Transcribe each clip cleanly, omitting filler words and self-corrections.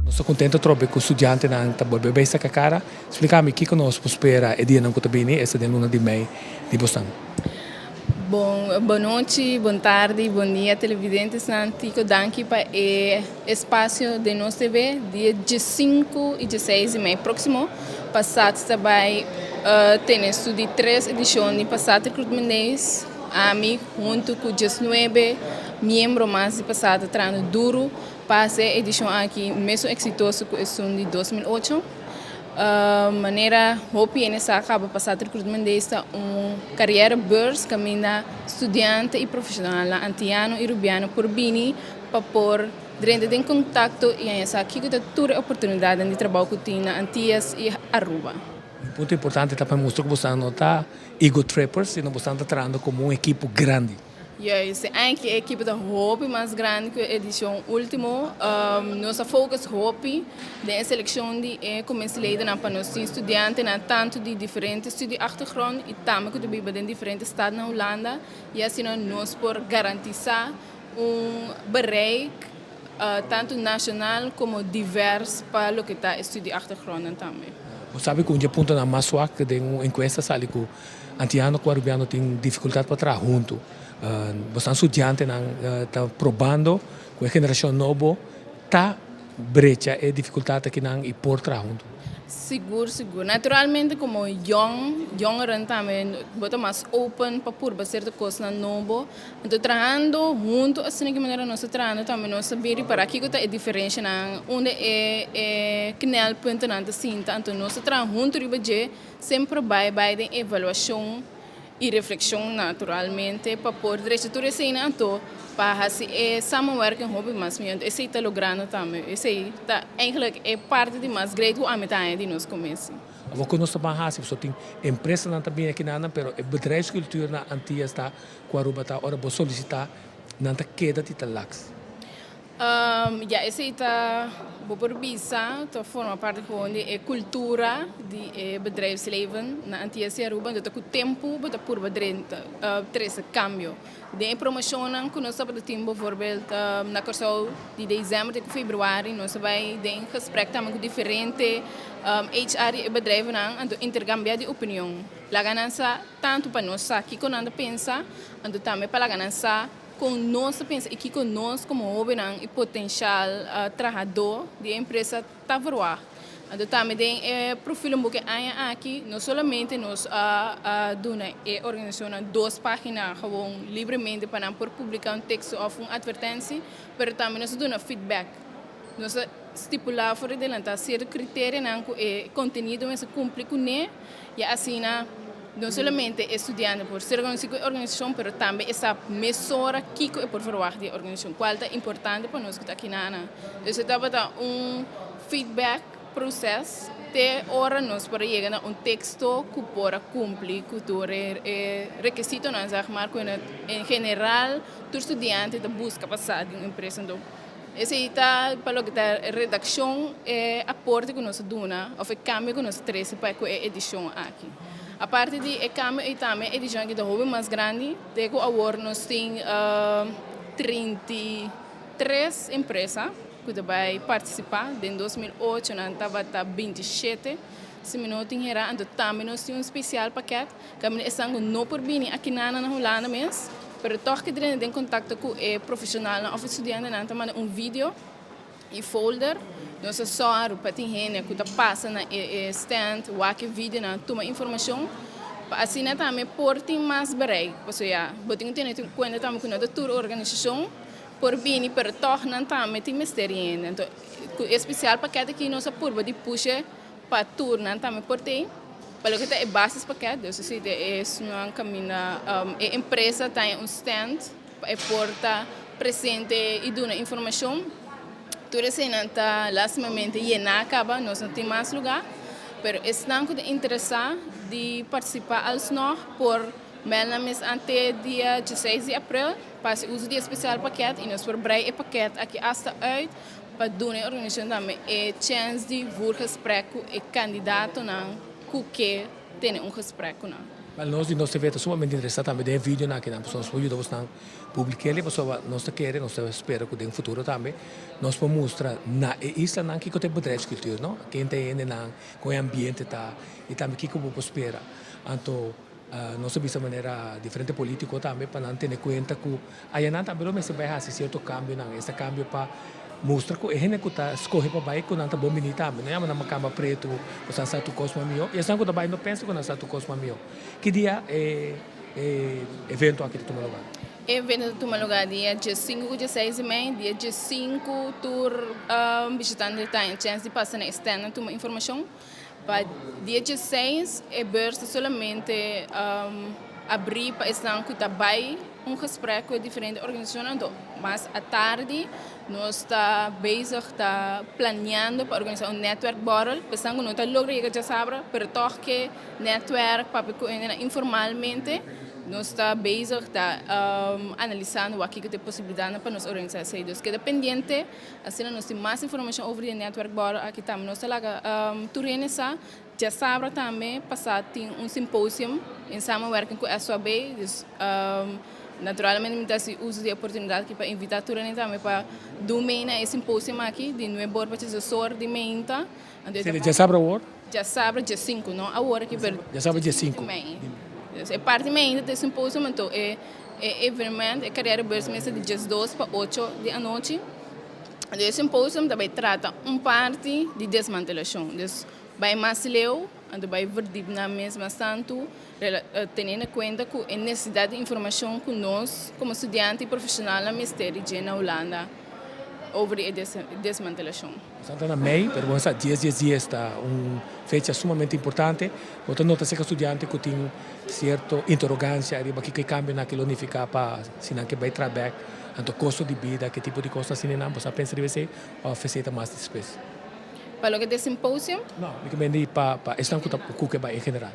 Nos ta contento atrobe cu studiantenan ta bolbe bay saca cara. Splica mi kico nos por spera e dianan cu ta bini, esta den luna di mei di bosnan. Bon bonochi, bon tardi, bon dia televidentesnan. Tico danki pa e espacio den nos TV dia diesinku y dieseis di mei proximo. Pasat ta bay tene su di tres edicion di Pasat Recruitment Days. Ami hunto cu diesnuebe miembro mas di Pasat ta trahando duro pa haci e edicion aki mesun exitoso cu esun di 2008. Manera hopi hende sa caba Pasat Recruitment Days ta un carrière beurs caminda studiante y profesionalnan Antiano y Rubiano por bini pa por drenta den contacto y haña sa kico ta tur e oportunidadnan di trabao cu tin na Antias y Aruba. Un punto importante ta pa mustra cu boso no ta ego trippers, sino boso ta trahando como un ekipo grandi. Juist, e ekipo ta hopi mas grandi cu e edicion ultimo. Nos a focus hopi den e seleccion di e comenseledennan pa nos tin studiantenan tanto di diferente studieachtergrond y tambe cu ta biba den diferente stad na Hulanda y asina nos por garantisa un bereik tanto nacional como divers pa loke ta e studieachtergrondnan tambe. Bo sabi cu un dje puntonan mas swak den un encuesta sali cu Antiano cu Arubiano tin dificultad pa traha hunto. Bo studiantenan ta probando cu e generacion nobo ta brecha e dificultad akinan y por traha hunto. Sigur, sigur. Naturalmente como jong, jongeren tambe bo ta mas open pa purba cierto cosnan nobo. Anto trahando hunto asina ki manera nos ta trahando tambe nos ta bin ripara kico ta e diferencianan, unda e e knelpuntonan ta sinta. Anto nos ta traha hunto riba dje, semper bai bai den evaluacion y reflexion naturalmente pa por drecha tur eseinan anto pa haci e samenwerking hopi mas miho. Anto esey ta logrando tambe. Esey ta eigenlijk e parti di mas great cu ami ta haña di nos commissie. Awor cu nos ta ban haci pasobra tin empresanan ta bini aki nan pero e bedrijfscultuur na Antillas ta cu Aruba ta ora bo solicita nan ta keda di ta laks. Ya esey ta bo por bisa ta forma parti gewoon di e cultura di e bedrijfsleven na Antillas y Aruba. Enton ta cu tempo bo ta purba drenta trece cambio. Den e promocionnan cu nos tabata tin bijvoorbeeld na Corsou di december te cu februari nos a bay den gesprek tambe cu diferente HR di e bedrijvennan anto intercambia di opinion. Laga nan sa tanto pa nos sa kico nan ta pensa anto tambe pa laga nan sa con nos ta pensa y kico nos como hobennan y potencial trahador di e empresa ta verwacht. Anto tambe den e profielboek e aña aki no solamente nos a duna e organisacionnan dos pagina gewoon libremente pa nan por publica un texto of un advertentie, pero tambe nos a duna feedback. Nos a stipula for adelanta cierto criterianan cu e contenido mester cumpli cune y asina no solamente e studiante por ser conoci cu e organisacion, pero tambe e sa mesora kico e por verwacht di e organisacion, cual ta importante pa nos cu ta aki-na-nan. Dus e tabata un feedback proces te ora nos por a yega na un texto cu por a cumpli cu tur e requisitonan, zeg maar, cu en general tur studiante ta busca pa sa di un empresa. Anto esey ta pa loke ta redaccion e aporte cu nos a duna of e cambio cu nos a trece pa cu e edicion aki. Aparte di e cambio ey tambe e edicion aki ta hopi mas grandi te cu awor nos tin 33 empresa cu ta bay participa. Den 2008 nan tabata 27 si mi no tin hera. Anto tambe nos tin un special pakket caminda esnan cu no por bini aki na na Hulanda mes pero toch ke drenta den contacto cu e profesionalnan of e studiantenan ta manda un video y folder. Nos a sòru pa tin hende cu ta pasa na e stand wak e videonan tuma informacion pa asina tambe por tin mas bereik. Pasobra ya bo tin cu tene cuenta tambe cu no ta tur organisacion por bini pero tòg nan tambe tin mester di hende. Anto ku e spesial pakèt aki nos a purba di pusha pa tur nan tambe por tei pa loke ta e basis pakèt. Dus esei ta esnan kaminda e empresa ta un stand pa e por ta presente i duna informashon. Tur eseinan ta lastimamente yená kaba, nos no tin mas lugá. Pero esnan ku ta interesá di partisipá alsnog por mèl nan mes ante dia dieseis di aprel. Pa hasi uso di e spesial pakèt i nos por brei e pakèt aki asta uit pa duna e organisashon tambe e chèns di voorgesprek ku e kandidatonan ku ke tene un gesprek ku nan. Wel nos di Nos TV ta sumamente interesa tambe den e videonan akinan pasobra nos por yuda bosnan publik'el pasobra nos ta kere, nos ta spera ku den futuro tambe nos por mustra na e islanan kiko ta e bedrijfscultuur no, ken ta e hendenan, kon e ambiente ta i tambe kiko bo por spera. Anto nos ta bisa manera diferente politico tambe pa nan tene cuenta cu ayanan tambe lo mester bay haci cierto cambionan, esta cambio pa mustra cu e hende cu ta scoge pa bay cu nan ta bon bini tambe, no yama nan macamba preto cu sa sa tur cos mas miho y esnan cu ta bay no pensa cu nan sa tur cos mas miho. Ki dia e evento aki ta tuma lugar? E evento ta tuma lugar dia diesinku cu dieseis di mei, dia diesinku tur bishitante ta haña chens di pasa na e stand nan tuma informacion. Pa dia dieseis e beurs ta solamente abrí pa esnan ku ta bai un gesprek ku e diferente organisashonnan. Anto mas atardi nos ta bezig ta planeando pa organisá un netwerkborrel pa esnan ku no ta logra yega djasabra pero tòg ke netwerk papia ku hendenan informalmente. Nos ta bezig ta analisando wak kiko ta e posibilidatnan pa nos organisá esei. Dus keda pendiente. Asina nos tin mas informashon over di e netwerkborrel aki tambe. Nos ta laga tur hende sa. Djasabra tambe pasá tin un symposium en samenwerking ku SOAB. Dus naturalmente mi ta hasi uso di e oportunidat aki pa invitá tur hende tambe pa dun mee na e symposium aki di nuebe or pa diesdos or di meinta. Sede djasabra awor? Djasabra diesinku, no awor aki pero. Djasabra diesinku. Dus e parti meinta di e symposium anto e. E evenement, e carrièrebeurs mester di 12 pa 8 di anochi. Anto e symposium ta bai trata un parti di desmantelacion. Dus bai mas leu, anto bai verdiep nan mes mas tantu, teniendo cuenta cu e necesidad di informacion cu nos como studiante y profesionalnan mester di dje na Hulanda over di e desmantelacion. Nos ta na mei, pero bo sa dies dies dies ta un fecha sumamente importante. Bo ta nota serka studiante ku tin sierto interogansia ariba kiko e kambionan aki lo nifiká pa si nan ke bai traha bèk, anto kosto di bida, ke tipo di kos asina nan. Bo sa pensa riba esei òf esei ta mas despues? Pa loke ta e simposium? No, mi ke mende pa esnan ku ta ku ke bai en general.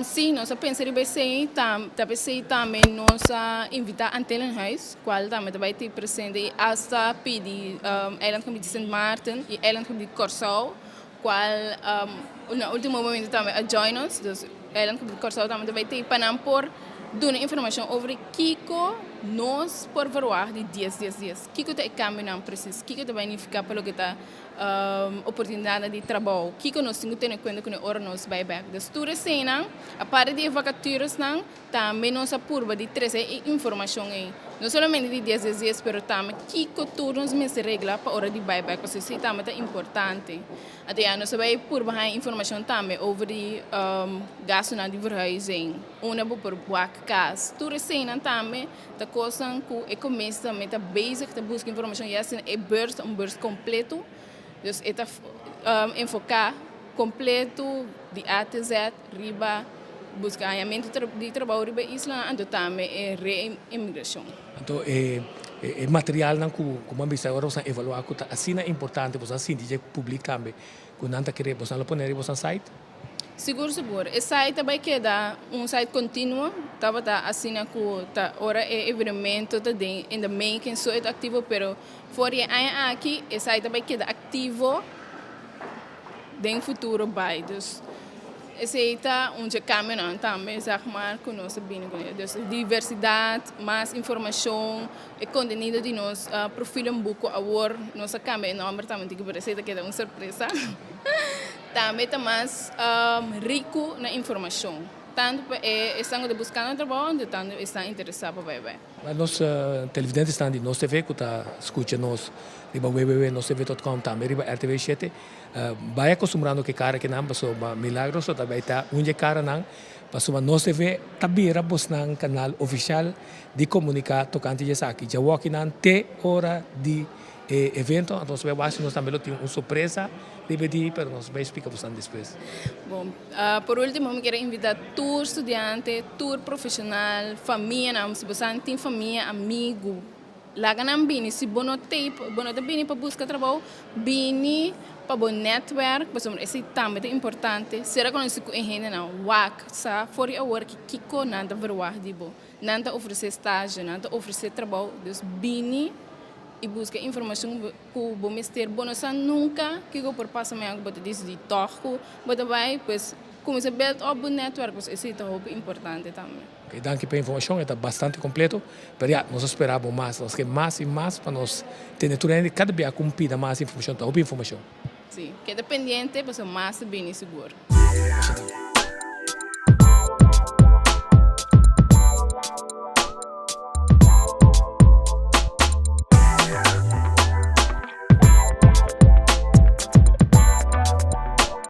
Sí, nos a pensa riba esei, ta p'esei tambe nos a invitá Antillenhuis, kual tambe ta bai tin presente i asta pidi Eilandgebied di Sint Maarten i Eilandgebied di Kòrsou, kual na último momento tambe a join nos, dus Eilandgebied di Kòrsou tambe ta bai tin pa nan por duna informashon over kiko nos por verwagt di dies dies dies, kiko ta e kambionan presis, kiko ta bai nifiká pa loke ta oportunidatnan di trabou, kiko nos tin ku tene kuenta kuné ora nos bai bèk. Dus tur eseinan, aparte di e vakaturesnan, tambe nos a purba di trese e informashon ei, no solamente di dies dies dies, pero tambe kiko tur nos mester regla pa ora di bai bèk, pasobra esei tambe ta importante. Anto ya nos a bai purba haña informashon tambe over di gastunan di verhuizing, unda bo por wak kas, tur eseinan tambe. Ta kosnan ku e kominsha tambe ta bezig ta buska informashon ya asina e beurs ta un beurs kompleto. Dus e ta enfoká kompleto di A te Z riba buska hañamentu di trabou riba e islanan anto tambe e re-imigrashon. Anto e materialnan ku bo a bisa ora boso a evaluá ku ta asina importante boso a sinti dje publik tambe ku nan ta kere boso nan lo pone riba boso site? Sigur sigur. E site ta bai keda un site continuo. Tabata asina cu ta ora e evenemento ta den in the making so e ta activo pero for di e aña aki e site ta bai keda activo den futuro bai. Dus esey ta un dje cambionan tambe zeg maar cu nos ta bini cune. Dus diversidad, mas informacion, e contenido di nos profilenboek cu awor nos a cambia e nomber tambe tin cu pero esey ta keda un sorpresa. Tambe ta mas riku na informashon, tantu pa e esnan ku ta buskando trabou anto tantu esnan interesá pa bai bai. Pa nos televidentesnan di Nos TV ku ta skucha nos riba www.nostv.com tambe riba RTV shete, bai akostumbrando ku e kara kinan pasobra Milagros lo ta bai ta un di e karanan pasobra Nos TV ta bira bosnan kanal ofishal di komuniká tokante di esaki. Djawokinan te ora di E evento, anto nos bai wak si nos tambe lo tin un sorpresa riba e di, pero nos bai splika bosan despues. Bon, por ultimo mi kier a invita tur studiante, tur profesional, famianan, si bosan tin famia, amigu, laga nan bini, si bo no tei, bo no ta bini pa buska trabou, bini pa bo netwerk, pasobra esei tambe ta importante, sera konosi ku e hendenan, wak sa for di awor ki kiko nan ta verwagt di bo, nan ta ofrese stage, nan ta ofrese trabou, dus bini. I buska informashon ku bo mester. Bo no sa nunka kiko por pasa mañana ku bo ta disidí tòg ku bo ta bai. Pues Cuminsa build up un network, esey ta hopi importante tambe. Ok, danki pa e informacion, ta bastante completo, pero ja, nos ta spera mas, nos kier mas y mas pa nos tene tur cada biaha cu pidi mas informacion, ta hopi informacion. Si, keda pendiente, pasobra mas ta bini sigur. Masha danki.